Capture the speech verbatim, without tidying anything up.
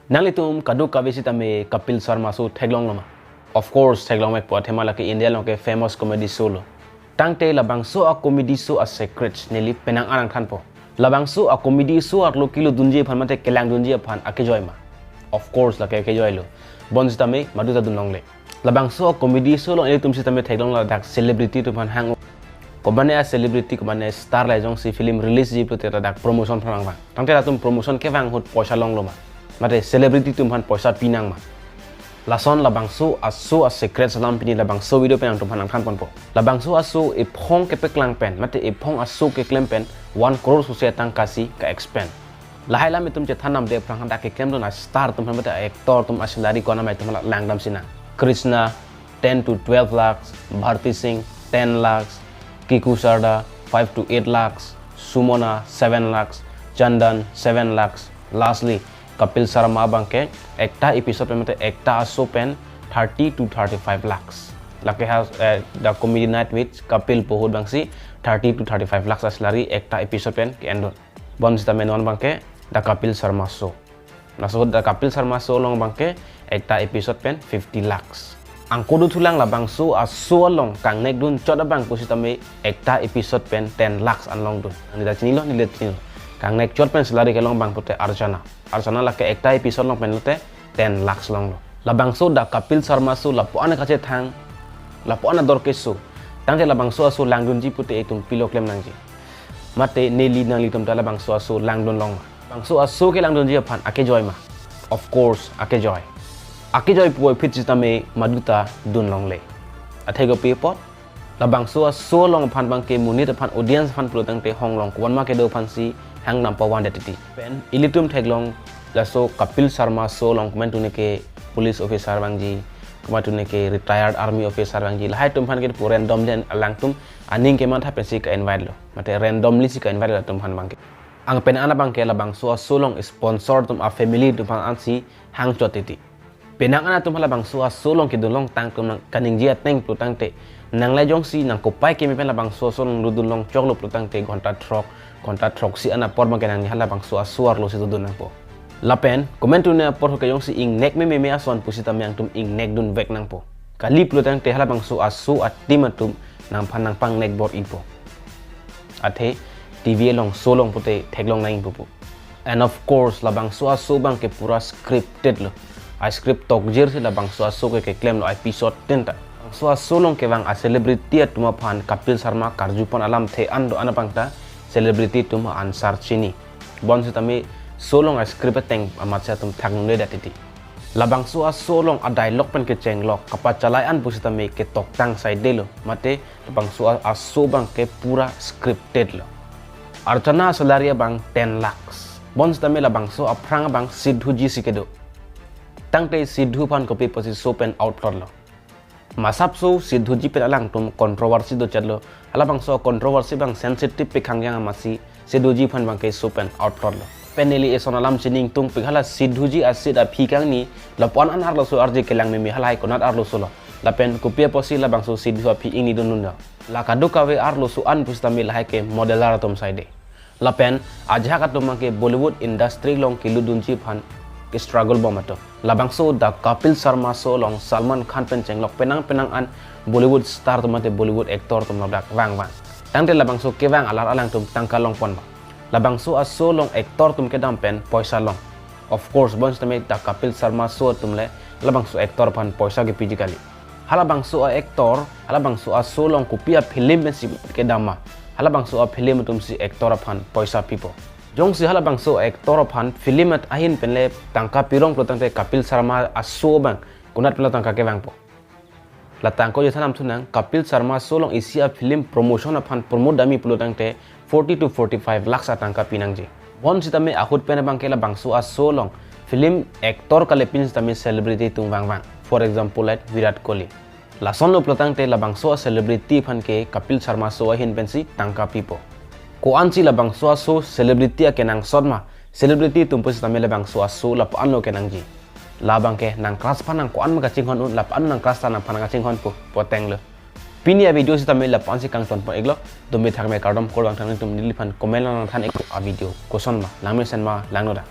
Nanglitum kadokave sitame Kapil Sharma Show theklong lo ma? Of course, theklong vekpo, athema lake India along ke famous comedy show lo. Tangte labangso a comedy show a secrets neli penang an nangthanpo. Labangso a comedy show arlo kelutdunji aphan mate kelangdunji aphan akejoi ma? Of course, lake akejoi lo. Bonsitame maduta dunlongle. Labangso a comedy show along ilitum sitame theklong ladak celebrity atum aphan hang. Komatne a celebrity, komatne star, la jongsi film release ji pulote ladak promotion aphan vangvang. Tangte latum promotion kevang ahut poisa longlo ma? Mate celebrity atum aphan poisa pinang ma? Lason labangso a show a secrets alam pini labangso video pen nangtum aphan nangthanponpo. Labangso a show ephong kepeklang pen, mate ephong a show keklem pen one crore sose atangka si ka-expend. Lahai alam itum chethan namde aphrang hadak keklemdun a star atum aphan mate actor atum a salary ko-an amei atum halak langdam sinang. Krishna, ten to twelve lakhs, Bharti Singh, ten lakhs, Kiku Sarda, five to eight lakhs, Sumona, seven lakhs, Chandan, seven lakhs. Lastly, Kapil Sharma abangke ekta episode pen mate ekta a show pen thirty to thirty-five lakhs. Lake ha, eh, The Comedy Night with Kapil pu ahut abangsi thirty to thirty-five lakhs a salary ekta episode pen ke-endun. Bonsitame non abangke The Kapil Sharma Show. Laso The Kapil Sharma Show along abangke ekta episode pen fifty lakhs. Angko dothulang labangso a show along kangnekdun chot abang pusitame ekta episode pen ten lakhs an longdun. Neli ta chinilo, neli ta chinilo. Kangnek chot pen salary kelong abang pute Archana. Archana lake ekta episode along pen lote ten lakhs longlo. Labangso The Kapil Sharma Show lapu-an kachethang, lapu-an ador keso. Tangte labangso a show langdunji pute itum pilo klem nangji? Mate neli nanglitum ta labangso a show langdun long ma? Labangso a show kelangdunji aphan akejoi ma? Of course, akejoi. Akejoi puvoiphit sitame maduta dunlongle. Athe kopi apot? Labangso a show along aphan abangke monit aphan, audience aphan pulo tangte honglong ko-an ma kedo aphansi hang number one det titi. Pen ilitum theklong laso Kapil Sharma Show along komantu neke police officer vangji, komantu neke retired army officer vangji, lahai atum aphan ke pu random den alangtum aning kematha pensi ka-invite lo. Mate randomly si ka-invite lo atum aphan abangke. Ang penang an abangke labangso a show along sponsor atum a family atum aphan ansi hang chot titi. Penang an atum halabangso a show along kedun longtang atum nang kaningje ateng pulo tangte, nanglai jongsi nangkopai keme pen labangso a show along dodun long choklo pulo tangte ghonta throk, ghonta throksi an apor abangke nangli halabangso a show arlo si dodun nangpo. Lapen komantu ne apor ke jongsi ingnek me meme ason pusitame nangtum ingnek dunvek nangpo. Kali pulo tangte halabangso a show a team atum nangphan nangpangnek bor-ipo. Athe T V along show along pute theklong nangji pupo. And of course, labangso a show abangke pura scripted lo. A script tokjir si labangso a show ke keklem lo episode ten ta. Labangso a show along kevang a celebrity atum aphan Kapil Sharma karjupon alamthe an do-an abang ta celebrity atum answer chini. Bonsitame show along a script ateng amatsi atum thaknunde det titi. Labangso a show along a dialogue pen kechenglok kapachalai an pusitame ketoktang saidelo. Mate labangso a, a show abangke pura scripted lo. Archana salary abang ten lakhs. Bonsitame labangso aphrang abang Sidhu ji si kedo. Tangte Sidhu aphan kopi apotsi show pen out klotlo? Masapso Sidhu ji pen alangtum controversy dochetlo. Halabangso controversy abang sensitive pi khangjang amatsi Sidhu ji aphan abangke show pen out klotlo. Pen neli eson alam si ning tungpik, hala Sidhu ji a seat aphi kangni lapu-an an arloso arje kelang meme, halahai konat arloso lo? Lapen kopi apotsi labangso Sidhu aphi ingni dundun do? La kadokave arloso an pusitame lahai ke modeler atum saide. Lapen ajahak atum abangke Bollywood industry along kelutdunji aphan ke struggle bom atum. Labangso The Kapil Sharma Show along Salman Khan pen chenglok penang penang an Bollywood star atum mate Bollywood actor atum ladak vangvang. Tangte labangso kevang alar alangtum tangka longpon ma? Labangso a show along actor atum kedam pen poisa long. Of course, bonsitame The Kapil Sharma Show atum le labangso actor aphan poisa kepiji kali. Halabangso a actor, halabangso a show along kopi a film pensi kedam ma? Halabangso a film atum si actor aphan poisa pipo. Jongsi halabangso actor aphan film at ahin pen le tangka pirong pulo tangte Kapil Sharma a show abang konat pen lo tangka kevangpo? La tangko je thanam thunang, Kapil Sharma Show along isi a film promotion aphan promote damji pulo tangte forty to forty-five lakhs atangka pinangji. Bonsitame ahut pen abangke labangso a show along film actor kale pin sitame celebrity atum vangvang. For example, like Virat Kohli. Lasonlo pulo tangte labangso a celebrity aphan ke Kapil Sharma Show ahin pensi tangka pipo. Ko-ansi labangso a show celebrity akenangsot ma? Celebrity atum pusitame labangso a show lapu-an lo kenangji. Labangke nang crush aphan nang ko-an ma kachinghon un, lapu-an nang crush ta nangphan nang kachinghon pu, poteng lo. Pini a video sitame lapu-ansi kangtonpon-iklo. Dome thakme kardom, kardom than, tum neliphan comment along nangthan-ikpo, a video koson ma, langmesen ma, langno da.